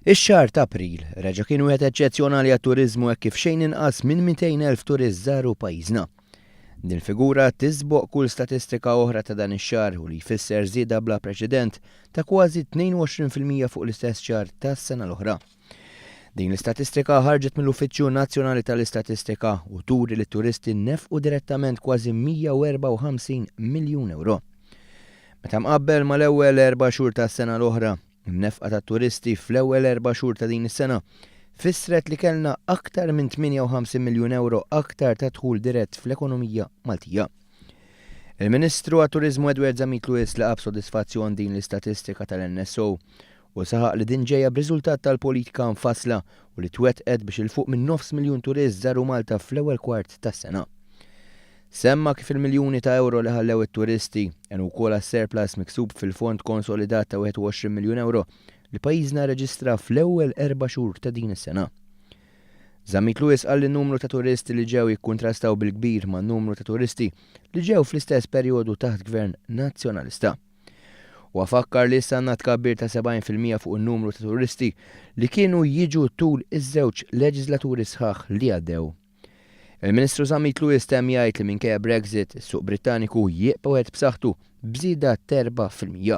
Ix-xahar ta' April reġa' kien wieħed eċċezzjonali għat-turiżmu hekk kif xejn inqas minn 200,000 turist żaru pajjiżna. Din il-figura tisboq kull statistika oħra ta' dan ix-xahar u li jfisser żieda bla preċedent ta' kważi 22% fuq l-istess xahar tas-sena l-oħra. Din l-istatistika ħarġet mill-Uffiċċju Nazzjonali tal-Istatistika u turi li t-turisti nefqu direttament kważi 154 miljun ewro. Meta mqabbel mal-ewwel erba' xhur tas-sena l-oħra, In-nefqa tat-turisti fl-ewwel erba' xhur ta' din is-sena fissret li kellna aktar minn 58 miljun ewro aktar ta' dħul dirett fl-ekonomija Maltija. Il-Ministru għat-Turiżmu Edward Zammit Lewis laqa' b'sodisfazzjon din l-istatistika tal-NSO u saħaq li din ġejja b'riżultat tal-politika mfassla u li twettqet biex 'il fuq minn nofs miljun turist żaru Malta fl-ewwel kwart tas-sena. Semma kif il-miljuni ta' ewro li ħallew it-turisti għenu wkoll għas-surplus miksub fil-fond konsolidat ta' 21 miljun ewro li pajjiżna rreġistra fl-ewwel erba' xhur ta' din is-sena. Zammit Lewis qal li n-numru ta' turisti li ġew jikkuntrastaw bil-kbir man-numru ta' turisti li ġew fl-istess perjodu taħt Gvern Nazzjonalista. Huwa fakkar li issa għandna tkabbir ta' 70% fuq in-numru ta' turisti li kienu jiġu tul iż-żewġ leġislaturi sħaħ li għaddew. Il-Ministru Zammit Lewis temm jgħid li minkejja Brexit, is-suq Brittaniku jibqa' wieħed b'saħħtu b'żieda t'4%.